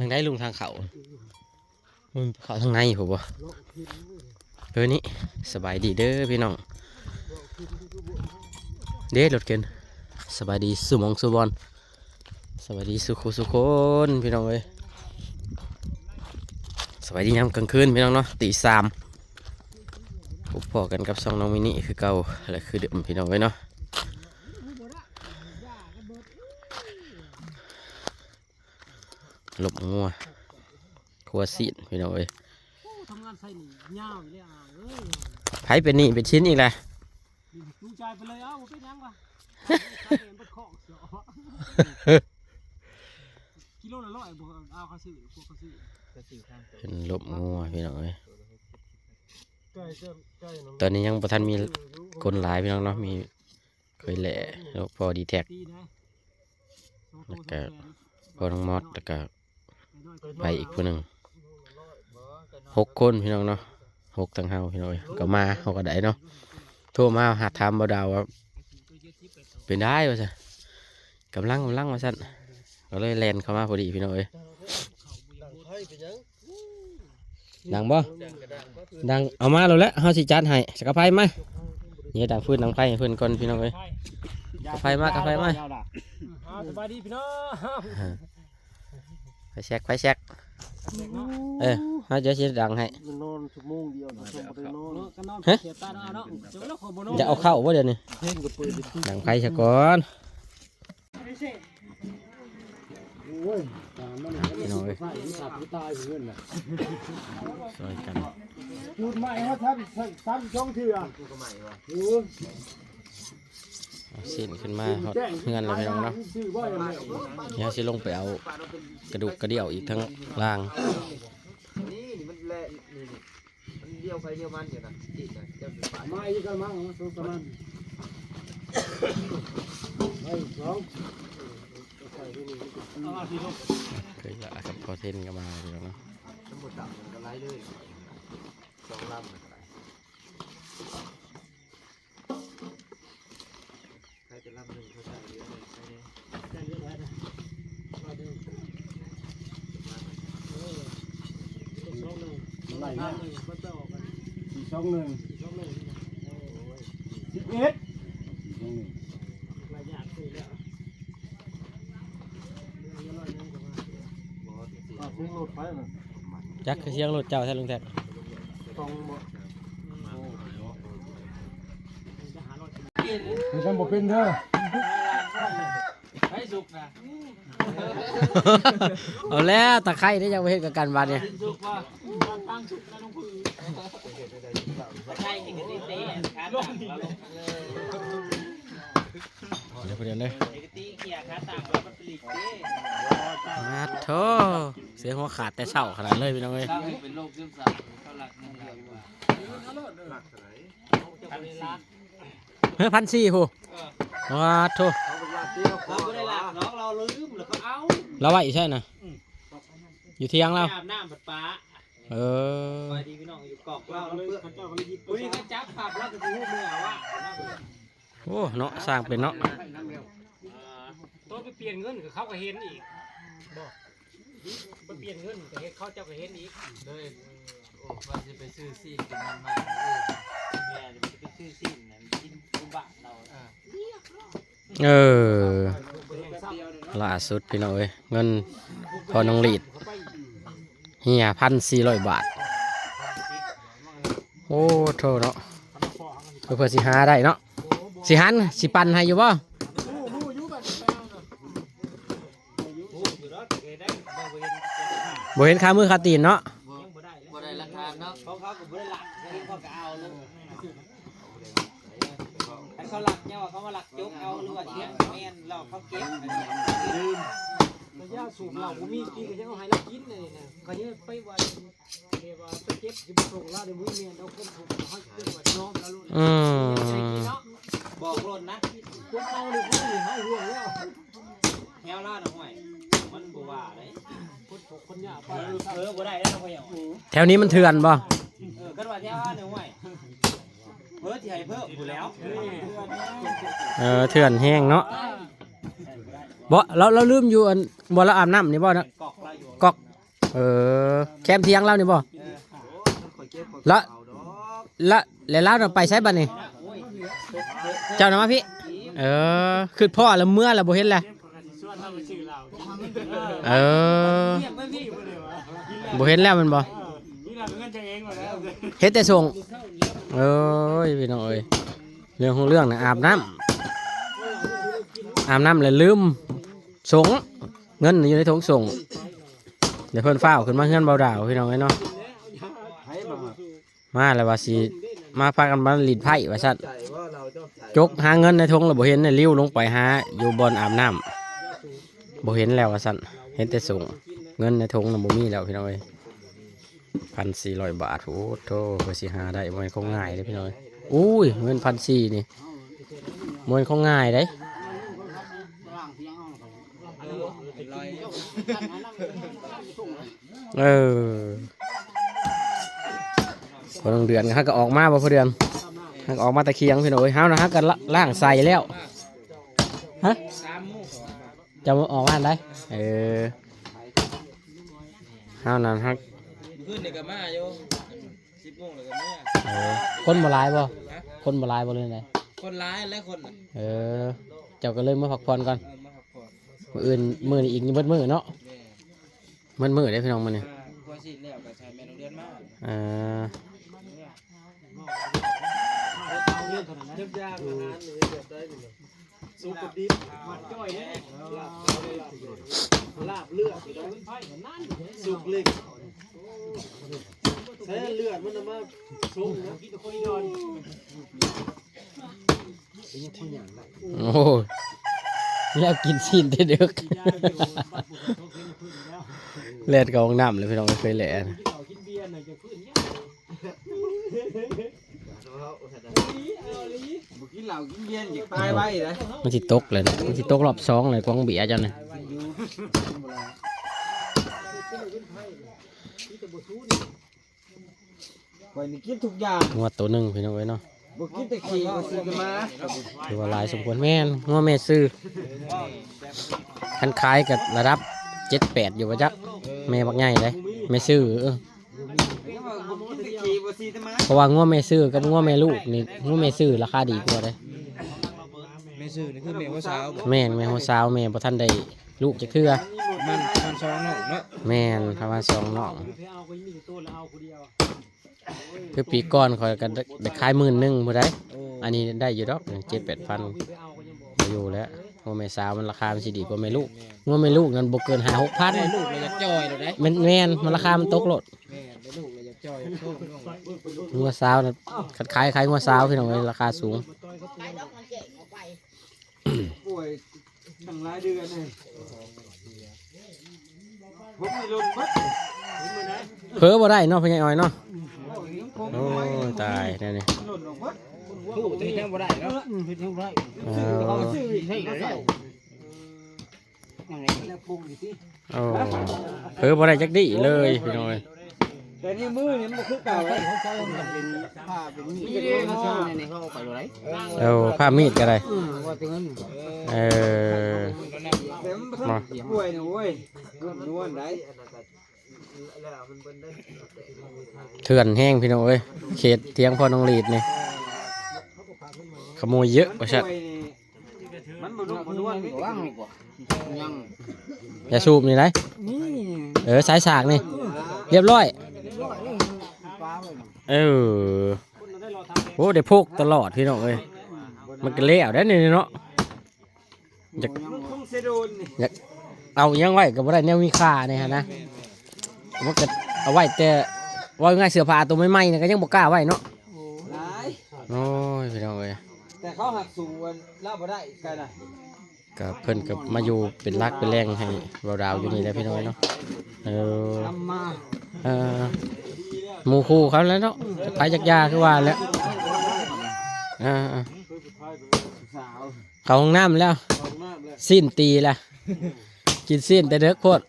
ທາງໃດລຸງ ທາງເຂົ້າ? ມັນເຂົ້າທາງໃນພຸ້ນບໍ່? ເອີ ນີ້ ສະບາຍດີເດີພີ່ນ້ອງ ເດ້ລົດເຂັນ. ສະບາຍດີສູ່ໝ່ອງສູ່ບ່ອນ ສະບາຍດີສູ່ຄູ່ສູ່ຄົນພີ່ນ້ອງເອີຍ. ສະບາຍດີຍາມກາງຄືນພີ່ນ້ອງເນາະ ຕີສາມ ພົບພໍ້ກັນກັບຊ່ອງນ້ອງມິນິຄືເກົ່າ ແລະ ຄືເດີມພີ່ນ້ອງເອີຍເນາະ. ຫຼົບງົວ ຄົວຊີ້ນພີ່ນ້ອງເອີຍ. ໂອ້ ທຳງານໃສ່ນີ້ຍາວອີກແລ້ວອ້າຍເອີຍ. ໃຜເປັນໜີ້ເປັນສິນອີກແລ້ວ? ຈູງຈ່າຍໄປເລີຍ ເອົ້າ ບໍ່ເປັນຫຍັງວະ ຂາຍແໜ່ເບິດຂອງ ກິໂລລະຮ້ອຍບໍ່ ເອົາເຂົາຊື້ ພວກເຂົາຊື້ ເປັນຫຼົບງົວພີ່ນ້ອງເອີຍ. ຕອນນີ້ຍັງບໍ່ທັນມີຄົນຫຼາຍພີ່ນ້ອງເນາະ ມີ ເຄີຍແຫຼະ ແລ້ວພໍດີແທັກ ແລ້ວກະພໍ່ນ້ອງມອດ ແລ້ວກະໃຜອີກຜູ້ໜຶ່ງ ຫົກຄົນພີ່ນ້ອງເນາະ ຫົກທັງເຮົາພີ່ນ້ອງເອີຍ. ກໍມາ ເຮົາກໍໄດ້ເນາະ ໂທມາຫາຖາມບ່າວດາວວ່າ ເປັນໃດວ່າຊັ້ນ ກຳລັງ ກຳລັງວ່າຊັ້ນ ກໍເລີຍແລ່ນເຂົ້າມາພໍດີພີ່ນ້ອງເອີຍ. ດັງບໍ່? ດັງ ເອົາມາໂລດແຫຼະ ເຮົາຊິຈັດໃຫ້. ກະໄຟມາ ນີ້ ດັງຟືນດັງໄຟໃຫ້ເພິ່ນກ່ອນພີ່ນ້ອງເອີຍ. ກະໄຟມາ ກະໄຟມາ. ອ່າ ສະບາຍດີພີ່ນ້ອງ ໄຟແຊັກ ໄຟແຊັກ. ເອີ ເຮົາຈະຊິດັງໃຫ້ ນອນຊົ່ວໂມງດຽວນະ ບໍ່ໄດ້ນອນ ຮະ ເສຍຕາເນາະ. ຈະເອົາເຂົ້າບໍ່ດຽວນີ້? ດັງໄຟຊະກ່ອນ. ໂອ້ຍ ຕາມມັນ ພີ່ນ້ອງເອີຍ ຕາຍ ມັນຕາຍ ມັນຕາຍເພິ່ນນະ ຊ່ອຍກັນ ຈູດໄມ້ເຮົາທັນ ທັນສອງເທື່ອ. ໂອ້ຍ ເອົາຊີ້ນຂຶ້ນມາຮອດເຮືອນແລ້ວພີ່ນ້ອງເນາະ. ດຽວຊິລົງໄປເອົາກະດູກກະດ່ຽວອີກທາງລ່າງ. ນີ້ ນີ້ມັນແລະ ນີ້ ນີ້ ມັນດຽວໃຜດຽວມັນຢູ່ນະ ຈີນນະ ເຈົ້າຊິໄປ ມາອີກກະມັງ ສອງສາມອັນ ໄປສອງ ເຄີຍລະກັບພໍ່ເທັນກໍມາຢູ່ແລ້ວເນາະ ມັນບໍ່ຕຳ ມັນກໍໄຫຼເລີຍ ສອງລຳມັນກໍໄດ້. ໃຜຈະລຳໜຶ່ງເຂົາໃສ່ເຫຼືອໃສ່ແດ່ ໃສ່ເຫຼືອໄວ້ນະ ລຳໜຶ່ງ ເອີ ສອງໜຶ່ງ ໄລ່ນະ ລຳໜຶ່ງ ມັນຈະອອກກັນ ສີ່ສອງໜຶ່ງ ສີ່ສອງໜຶ່ງ ໂອ້ຍ ສິບເອັດ ສີ່ສອງໜຶ່ງ ໄລ່ຍາກຄືແລ້ວ ເຫຼືອຮ້ອຍໜຶ່ງກໍມາ ບໍ່ ເສຍງລົດໄປນະ ຈັກຄືສຽງລົດເຈົ້າແທ້ລຸງແທັກ ຕ້ອງບໍ່? ມັນຈະບໍ່ເປັນເດີ ໃຫ້ສຸກນະ ເອົາແລ້ວ ຕາໄຄເດ້ ຍັງບໍ່ເຮັດກັບກັນບາດນີ້ ສຸກບໍ່? ຕາໄຄນີ້ກໍໄດ້ແຕ່ຂາຕັ້ງແລ້ວລົງ ດຽວ ດຽວເດີ ເຮັດກະຕິເກຍຂາຕັ້ງແລ້ວມັນປະລິກເດ້ ອາໂທ ເສຍຫົວຂາດແຕ່ເຊົ້າຂະໜາດເລີຍພີ່ນ້ອງເອີຍ ເຂົາເປັນໂລກຊຶມເສົ້າ ເຂົາລັກເງິນຫຼາຍກວ່າ ເຮົາບໍ່ໄດ້ລັກ ເຮີ ພັນສີ່ພຸ້ນ ເອີ ອາໂທ ເຮົາບໍ່ໄດ້ລັກດອກ ເຮົາລືມແລ້ວກໍເອົາ ລາວໄວ້ໃສນະ? ອືມ ຢູ່ຖຽງລາວ ໄປອາບນ້ຳບັດປາ ເອີ ສະບາຍດີພີ່ນ້ອງ ຢູ່ກອກລາວ ເຂົາເຈົ້າກໍໄດ້ຍຶດ ຜູ້ນີ້ເຂົາຈັບປັບລາວກໍຊິຮູ້ເມື່ອວ່າ ໂອ້ ເນາະ ສ້າງເປັນເນາະ ຕອນໄປປ່ຽນເງິນກໍເຂົາກໍເຫັນອີກ ບໍ່ ໄປປ່ຽນເງິນກໍເຫັນ ເຂົາເຈົ້າກໍເຫັນອີກ ເລີຍ ໂອ້ ວ່າຊິໄປຊື້ຊີ້ນກິນມັນມາ ແມ່ນ ຊິໄປຊື້ຊີ້ນກິນຢູ່ບ້ານລາວ ເອີ ລ່າສຸດພີ່ນ້ອງເອີຍ ເງິນພໍ່ນ້ອງຫຼີດ ເຮຍ ພັນສີ່ຮ້ອຍບາດ ໂອ້ໂທເນາະ ເພື່ອ ເພື່ອຊິຫາໄດ້ເນາະ ຊິຫັນ ຊິປັນໃຫ້ຢູ່ບໍ່? ບໍ່ເຫັນຄາມືຄາຕີນເນາະ ບໍ່ໄດ້ຫຼັກຖານເນາະ ຂອງເຂົາກໍບໍ່ໄດ້ຫຼັກ ເຂົາກໍເອົາໂລດ ຄັນເຂົາລັກ ເຈົ້າວ່າເຂົາມາລັກຈົກເອົາ ຫຼືວ່າທຽງ ແມ່ນແລ້ວເຂົາເກັບ ລືມ ກະຢາສູບເຫຼົ້າບໍ່ມີກິນ ກະຍັງເອົາໃຫ້ລາວກິນ ອັນນີ້ນະ ກະຍັງໄປວ່າ ແຕ່ວ່າໄປເກັບຊິບໍ່ສົ່ງລາວ ບໍ່ແມ່ນດອກ ຄົນຜູ້ເຮົາເອີ້ນວ່າຍອມລາວໂລດ ອືມ ບອກໂລດນະ ຄົນເຮົານີ້ ເຮົາຫ່ວງແລ້ວ ແຖວລາວນະ ຫ້ວຍ ມັນບໍ່ວ່າໃດ ຄົນທຸກຄົນຍາກ ເອີ ເອີ ບໍ່ໄດ້ແລ້ວ ແຖວນີ້ມັນເຖື່ອນບໍ່? ເອີ ຄັນວ່າແຖວລາວນະ ຫ້ວຍ ເພິ່ນຊິໃຫ້ເພີ່ມພຸ້ນແລ້ວ ເອີ ເຖື່ອນແຮງເນາະ ບໍ່ ລາວ ລາວລືມຢູ່ອັນ ບໍ່ ລາວອາບນ້ຳນີ້ບໍ່ນະ ກອກລາວຢູ່ ກອກ ເອີ ແຄມທຽງລາວນີ້ບໍ່? ລະ ລະ ແລ້ວລາວນະໄປໃສບັດນີ້? ເຈົ້ານະມາພີ້. ເອີ ຄຶດພໍ້ລະເມືອລະບໍ່ເຫັນລະ. ເອີ ບໍ່ເຫັນແລ້ວແມ່ນບໍ່? ເຮັດແຕ່ສົ່ງ. ເອີຍ ພີ່ນ້ອງເອີຍ ເລື່ອງຂອງເລື່ອງນະ ອາບນ້ຳ ອາບນ້ຳແລ້ວລືມ ສົ່ງ ເງິນຢູ່ໃນຖົງສົ່ງ. ດຽວເພິ່ນຟ້າວຂຶ້ນມາເຮືອນເບົາດາວ ພີ່ນ້ອງເອີຍເນາະ. ມາແລ້ວວ່າຊິມາພາກັນມາຫຼິ້ນໄພ້ວ່າຊັ້ນ. ຈົກຫາເງິນໃນຖົງແລ້ວບໍ່ເຫັນ ລິ້ວລົງໄປຫາຢູ່ບ່ອນອາບນ້ຳ ບໍ່ເຫັນແລ້ວວ່າຊັ້ນ. ເຫັນແຕ່ສົ່ງ ເງິນໃນຖົງນະບໍ່ມີແລ້ວ ພີ່ນ້ອງເອີຍ. ພັນສີ່ຮ້ອຍບາດ ໂອ້ໂທ້ ເພື່ອຊິຫາໄດ້ບໍ່ແມ່ນຂອງງ່າຍເດ້ ພີ່ນ້ອງເອີຍ. ອຸ້ຍ ເງິນພັນສີ່ນີ້ ບໍ່ແມ່ນຂອງງ່າຍເດ້. ເອີ ພໍໜຶ່ງເດືອນ ເຮົາກໍອອກມາບໍ່ ພໍເດືອນ ເຮົາກໍອອກມາແຕ່ຄຽງ ພີ່ນ້ອງເອີຍ. ເຮົານະ ເຮົາກໍລ້າງໃສ່ແລ້ວ. ຮະ? ເຈົ້າອອກມາອັນໃດ? ເອີ ເຮົານັ້ນຮັກ ມື້ຄືນນີ້ກໍມາຢູ່ ສິບໂມງແລ້ວກໍເມືອ. ເອີ ຄົນບໍ່ຫຼາຍບໍ່? ຮະ? ຄົນບໍ່ຫຼາຍບໍ່ ຫຼືໃດ? ຄົນຫຼາຍແຫຼະຄົນນະ. ເອີ ເຈົ້າກໍເລີຍມາພັກຜ່ອນກ່ອນ. ເອີ ມາພັກຜ່ອນ ມື້ອື່ນ ມື້ນີ້ອີກເບິດມື້ເນາະ. ແມ່ນ ເບິດມື້ເດ້ ພີ່ນ້ອງ ມື້ນີ້. ອ່າ ຄົວຊິແລ້ວກໍໃຫ້ແມ່ນ້ອງເດືອນມາ. ເອີ ເອີ ສຸກກັບດິບ ມັນຈ້ອຍເດ້ ລາບເລືອດ ສຸກເລັກ ໃຊ້ເລືອດມັນນະມາຊົງນະ. ໂອ້ຍ ແລ້ວກິນຊີ້ນແຕ່ເດິກ ແລ່ນເຂົ້າຫ້ອງນ້ຳເລີຍ ພີ່ນ້ອງເອີຍ ເຄີຍແລ່ນ. ບໍ່ກິນເຫຼົ້າກິນເບຍຢາກຕາຍໄວເດ້. ມັນຊິຕົກແລ້ວນະ ມັນຊິຕົກລອບສອງແລ້ວ ກວງເບຍເຈົ້ານະ. ຂ້ອຍນີ້ກິນທຸກຢ່າງ. ງົວໂຕໜຶ່ງ ພີ່ນ້ອງເອີຍເນາະ. ບໍ່ກິນແຕ່ຂີ້ ບໍ່ຊື້ແຕ່ໝາ. ຖືວ່າຫຼາຍສົມຄວນ. ແມ່ນ ງົວແມ່ຊື້ ຄັນຂາຍກໍລະດັບເຈັດແປດຢູ່ບໍ່ຈັກ. ແມ່ບັກໃຫຍ່ເດ້ ແມ່ຊື້. ເອີ ເພາະວ່າງົວແມ່ຊື້ກັບງົວແມ່ລູກນີ້ ງົວແມ່ຊື້ລາຄາດີກວ່າເດ້. ແມ່ຊື້ນີ້ຄືແມ່ຫົວຊາວບໍ່? ແມ່ນ ແມ່ຫົວຊາວ ແມ່ບໍ່ທັນໄດ້ລູກຈັກເທື່ອ. ມັນ ມັນສອງນ້ອງເນາະ. ແມ່ນ ປະມານສອງນ້ອງ. ຄືປີກ່ອນຂ້ອຍກໍໄດ້ ໄດ້ຂາຍໝື່ນໜຶ່ງພຸ້ນໃດ໋. ໂອ້ ອັນນີ້ໄດ້ຢູ່ດອກ ເຈັດແປດພັນ ຢູ່ແລ້ວ. ງົວແມ່ສາວມັນລາຄາມັນຊິດີກວ່າແມ່ລູກ. ແມ່ນ ງົວແມ່ລູກນັ້ນບໍ່ເກີນຫ້າຫົກພັນ. ແມ່ລູກລະຢາກຈ່ອຍໂລດເດ້. ແມ່ນ ແມ່ນ ມັນລາຄາມັນຕົກໂລດ. ແມ່ນ ແມ່ລູກລະຢາກຈ່ອຍໂຊງ. ງົວສາວນັ້ນ ຄັນຂາຍ ຂາຍງົວສາວ ພີ່ນ້ອງເອີຍ ລາຄາສູງ. ປ່ວຍຕັ້ງຫຼາຍເດືອນເລີຍ. ເຜີບໍ່ໄດ້ເນາະ ພໍ່ໃຫຍ່ອ້ອຍເນາະ. ໂອ້ຍ ຕາຍແນວນີ້. ໂອ້ ເຮັດຫຍັງບໍ່ໄດ້ເນາະ. ເອີ ເອີ ເອີ ເຜີບໍ່ໄດ້ຈັກດີ້ເລີຍ ພີ່ນ້ອງເອີຍ. ແຕ່ໃນມືນີ້ມັນບໍ່ຄືເກົ່າເດ້. ເອີ ເອົາມີດກໍໄດ້. ເອີ ແຕ່ມັນບໍ່ທັນປ່ວຍນະເວີຍ. ນວນໄດ້. ເຖື່ອນແຮງ ພີ່ນ້ອງເອີຍ ເຂດທຽງພໍ່ນ້ອງຫຼີດນີ້ ຂະໂມຍເຍອະວ່າຊັ້ນ. ມັນບໍ່ນຸ່ມບໍ່ນວນນີ້. ຍັງ ຢາສູບນີ້ໄດ໋. ເອີ ສາຍສາກນີ້ ລຽບຮ້ອຍ. ເອີ ໂອ້ ໄດ້ໂພກຕະຫຼອດ ພີ່ນ້ອງເອີຍ. ມັນກໍແລ້ວໄດ໋ນີ້ເນາະ. ຢາກ ຢາກເອົາຫຍັງໄວ້ກໍບໍ່ໄດ້ ແນວມີຄ່ານີ້ຫັ້ນນະ. ມັນກໍເອົາໄວ້ແຕ່ ເວົ້າງ່າຍໆ ເສື້ອຜ້າໂຕໃໝ່ໆນີ້ກໍຍັງບໍ່ກ້າໄວ້ເນາະ. ໂອ້ຍ ພີ່ນ້ອງເອີຍ ແຕ່ເຂົາຫັກສູ້ລາວບໍ່ໄດ້ກັນນະ. ກໍເພິ່ນກໍມາຢູ່ເປັນຫຼັກເປັນແຫຼ່ງໃຫ້ເບົາດາວຢູ່ນີ້ແຫຼະ ພີ່ນ້ອງເອີຍເນາະ. ເອີ ເອີ ໝູ່ຄູ່ເຂົາແຫຼະເນາະ ຈັກໃຜຈັກຢາຄືວ່າແຫຼະ. ເອີ ເຂົ້າຫ້ອງນ້ຳແລ້ວ. ຊີ້ນຕີລະ ກິນຊີ້ນແຕ່ເດິກໂພດ.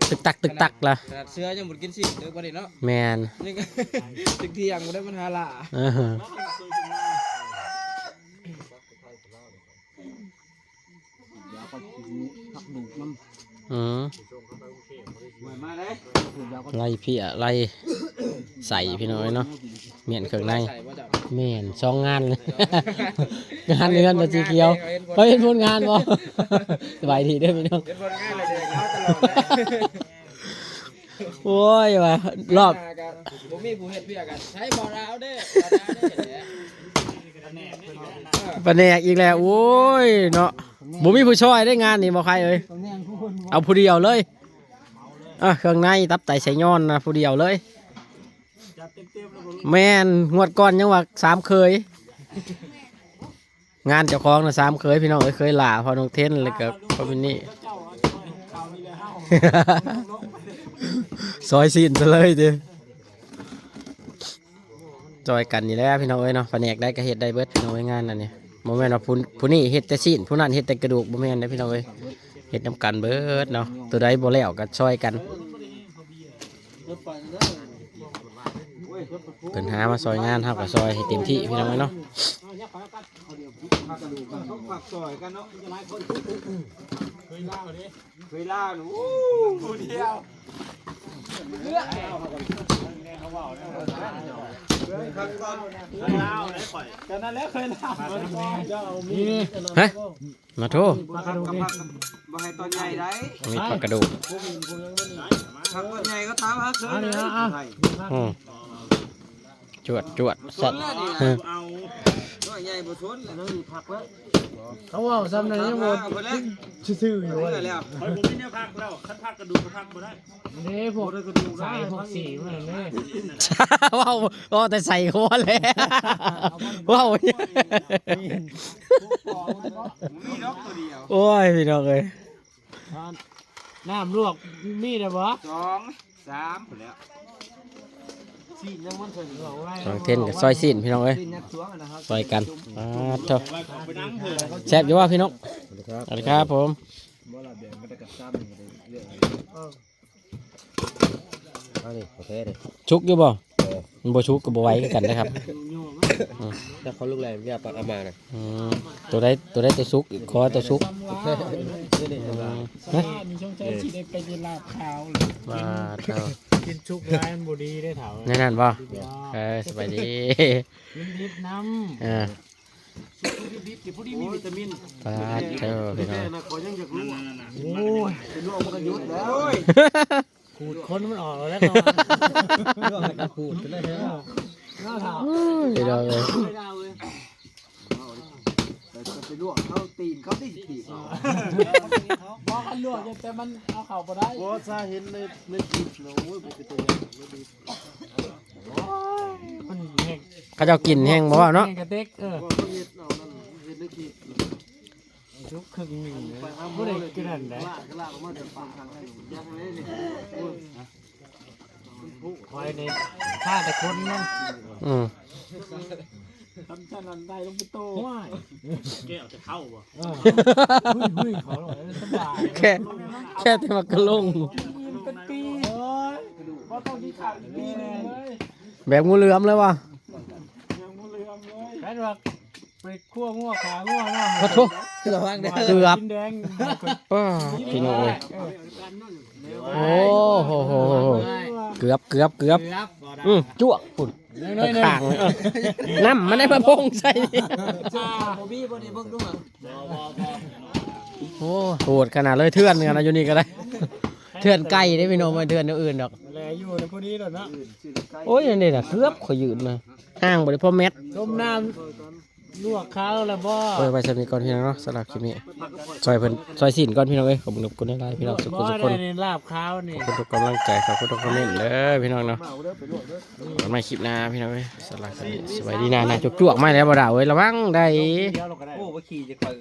ຕຶກຕັກຕຶກຕັກລະ. ຂະໜາດເສືອຍັງບໍ່ໄດ້ກິນຊີ້ນເດີ ບໍ່ໄດ້ເນາະ. ແມ່ນ ຍັງຕຶກທ່ຽງບໍ່ໄດ້ ມັນຫາຫຼ້າ. ເອີ ດຽວໄປກິນຜັກດູກນຳ. ອືມ ມາເດ້ ໄລ່ເພຍໄລ່ໃສ່ພີ່ນ້ອງເອີຍເນາະ ມ້ຽນເຄື່ອງໃນ ໃສ່ບໍ່ເຈົ້າ? ແມ່ນ ສອງງານ ງານເຮືອນບໍ່ສີຂຽວ ເຫັນຜົນງານ ເຂົາເຫັນຜົນງານບໍ່? ສະບາຍດີເດີພີ່ນ້ອງ ເຫັນຜົນງານແລ້ວເດີ ເອົາຕະຫຼອດເລີຍ. ໂອ້ຍ ວ່າລອບ ບໍ່ມີຜູ້ເຮັດວຽກກະໃຊ້ບໍ່ລາວເດ້ ບໍ່ລາວເດ້ ພະແນກອີກແລ້ວ ໂອ້ຍເນາະ ບໍ່ມີຜູ້ຊ່ອຍໄດ້ງານນີ້ ບໍ່ໃຄເອີຍ ເອົາຜູ້ດຽວເລີຍ ອ່າ ເຄື່ອງໃນ ຕັບ ໄຕ ໄຊຍອນນະ ຜູ້ດຽວເລີຍ ແມ່ນ ງວດກ່ອນຍັງວ່າສາມເຂີຍ. ງານເຈົ້າຂອງນະ ສາມເຂີຍພີ່ນ້ອງເອີຍ ເຂີຍຫຼ້າ ພໍ່ນ້ອງເທັນ ແລ້ວກໍພໍ່ມິນນີ້ ຊອຍຊີ້ນຊະເລີຍຕິ ຊ່ອຍກັນນີ້ແຫຼະພີ່ນ້ອງເອີຍເນາະ ພະແນກໃດກໍເຮັດໄດ້ເບິດພີ່ນ້ອງເອີຍ ງານອັນນີ້ ບໍ່ແມ່ນວ່າຜູ້ ຜູ້ນີ້ເຮັດແຕ່ຊີ້ນ ຜູ້ນັ້ນເຮັດແຕ່ກະດູກ ບໍ່ແມ່ນເດ້ພີ່ນ້ອງເອີຍ ເຮັດນຳກັນເບິດເນາະ ໂຕໃດບໍ່ແລ້ວກໍຊ່ອຍກັນ. ເພິ່ນຫາມາຊ່ອຍງານ ເຮົາກໍຊ່ອຍໃຫ້ເຕັມທີ່ພີ່ນ້ອງເອີຍເນາະ ເຄີຍລາວນີ້ ໂອ້ ຜູ້ດຽວ ເຄີຍລາວໄດ້ຂ້ອຍ ກໍນັ້ນແຫຼະເຄີຍລາວ ເຈົ້າມີ ຮະ? ມາໂທ ບໍ່ໃຫ້ຕອນໃຫຍ່ໄດ້ ມີຜັກກະດູກ ຜັກຕອນໃຫຍ່ກໍຕາມຫາເຄີຍ ອັນນີ້ ເລີຍ ອ່ະ ອ່ະ ອືມ ຈວດ ຈວດ ສັດ ເອົາ ໜ້ອຍໃຫຍ່ບໍ່ທົນແລ້ວ ເຂົາເວົ້າຊ່ຳນັ້ນຍັງບໍ່ຊື່ໆຢູ່ ຂ້ອຍບໍ່ມີແນວພັກແລ້ວ ຄັນພັກກະດູກກໍພັກບໍ່ໄດ້ ເດ້ ພວກສາຍພວກສີມັນເດ້ ເວົ້າ ເວົ້າແຕ່ໃສ່ຫົວແຫຼະ ເວົ້າ ໂອ້ຍ ພີ່ນ້ອງເອີຍ ນ້ຳລວກມີແລ້ວບໍ່? ສອງ ສາມພຸ້ນແຫຼ້ວ ຊີ້ນຍັງມັນເຖິງ ທາງເທັນກໍຊອຍຊີ້ນພີ່ນ້ອງເອີຍ ຊອຍກັນ ປາດໂທ້ ແຊບຢູ່ບໍ່ພີ່ນ້ອງ? ສະຫວັດດີຄັບ ສະຫວັດດີຄັບຜົມ ບໍ່ລະແບ່ງກັນແຕ່ກັບຊ້ຳນີ້ກໍໄດ້ເລື່ອງ ອັນນີ້ໂອເຄເດ້ ສຸກຢູ່ບໍ່? ເອີ ມັນບໍ່ສຸກກໍບໍ່ໄຫວຄືກັນເດ້ຄັບ ອືມ ແຕ່ເຂົາລຸກແລ້ວ ຢ່າປາກອາມານະ ອືມ ໂຕໃດ ໂຕໃດໂຕສຸກ ຂໍໂຕສຸກ ນີ້ ນີ້ ນີ້ ຮະ? ນີ້ສົງໄສຊິໄດ້ໄປກິນລາບຂາວ ປາດໂທ້ ກິນສຸກຫຼາຍມັນບໍ່ດີເດ້ເຖົ້າ ແນວນັ້ນບໍ່? ເອີ ສະບາຍດີ ກິນດິບນຳ ເອີ ສຸກດິບໆ ຊິພໍດີມີວິຕາມິນ ປາດໂທ້ ພີ່ນ້ອງ ແຕ່ນະ ຂ້ອຍຍັງຢາກຮູ້ ໂອ້ຍ ເປັນໂລກມັນກໍຢຸດແລ້ວ ໂອ້ຍ ຂູດຄົນມັນອອກແລ້ວ ເນາະ ເລື່ອງໃຫ້ກັນຂູດກັນໄດ້ແທ້ ເນາະ ເຖົ້າ ໂອ້ຍ ພີ່ນ້ອງເອີຍ ແຕ່ໄປລວກເຂົາຕີນເຂົາຕິ ບໍ່ ຄັນລວກແຕ່ມັນເອົາເຂົ້າບໍ່ໄດ້ ບໍ່ ຊາເຫັນໃນ ໃນຄລິບນະ ໂອ້ຍ ບໍ່ເປັນຕາຢ້ານ ມັນດີ ໂອ້ຍ ມັນແຮງ ເຂົາເຈົ້າກິນແຮງບໍ່ເວົ້າເນາະ ແຮງກະເຕັກ ເອີ ບໍ່ ເຂົາເຮັດເອົານັ້ນ ເຮັດໃນຄລິບ ສຸກເຄິ່ງໜຶ່ງ ບໍ່ໄດ້ກິນອັນໃດ ຂ້ອຍນີ້ຂ້າແຕ່ຄົນມັນ ອືມ ຄັນຊັ້ນນັ້ນໄດ້ລົງໄປໂຕ ຫ້ວຍ ແກ້ວຈະເຂົ້າບໍ່? ເອີ ຫຸ້ຍໆ ເຂົາສະບາຍ ແຄ່ ແຄ່ແຕ່ວ່າກະລົງ ເປັນປີ ໂອ້ຍ ບໍ່ຕ້ອງຊິຂາຍປີໜຶ່ງເລີຍ ແບບງູເຫຼືອມເລີຍວ່າ ແບບງູເຫຼືອມເລີຍ ແມ່ນວ່າ ໄປຂົ້ວງົວຂາງົວເນາະ ຂະໂທດ ລະວັງເດີ ເກືອບ ກິນແດງ ປ້າ ພີ່ນ້ອງເອີຍ ເອີ ໂອ້ໂຫ ເກືອບ ເກືອບ ເກືອບ ເກືອບ ອືມ ຈວກພຸ້ນ ໜ້ອຍໆ ຂ້າງໆ ເອີ ນ້ຳມັນໄດ້ມາພົ່ງໃສ່ ບໍ່ມີບໍ່ໄດ້ເບິ່ງດູ ໂອ້ ໂຫດຂະໜາດເລີຍ ເຖື່ອນຂະໜາດຢູ່ນີ້ກໍໄດ້ ເຖື່ອນໄກ່ເດ້ພີ່ນ້ອງ ບໍ່ເຖື່ອນແນວອື່ນດອກ ແລຢູ່ໃນຜູ້ນີ້ໂລດເນາະ ໂອ້ຍ ອັນນີ້ນະ ເກືອບຂ້ອຍຢືນນະ ຫ່າງບໍ່ໄດ້ພໍແມັດ ຕົ້ມນ້ຳ ລວກເຂົ້າແລ້ວບໍ່? ເອີ ໄວ້ສ່ຳນີ້ກ່ອນພີ່ນ້ອງເນາະ ສຳລັບຄລິບນີ້ ຊ່ອຍເພິ່ນ ຊ່ອຍຊີ້ນກ່ອນພີ່ນ້ອງເອີຍ ຂອບຄຸນຂອບຄຸນຫຼາຍໆ ພີ່ນ້ອງທຸກຄົນ ບໍ່ໄດ້ ນີ້ລາບຂາວນີ້ ຂອບຄຸນທຸກກຳລັງໃຈ ຂອບຄຸນທຸກຄອມເມັນເດີພີ່ນ້ອງເນາະ ພົບກັນໃໝ່ຄລິບໜ້າພີ່ນ້ອງເອີຍ ສຳລັບຄລິບນີ້ ສະບາຍດີ ໜ້າ ໜ້າຈວກໆ ມາແລ້ວບໍ່ດາວເອີຍ ລະວັງໄດ໋ ດຽວລະກໍໄດ້ ໂອ້ ບໍ່ຂີ່ຈະຄ່ອຍ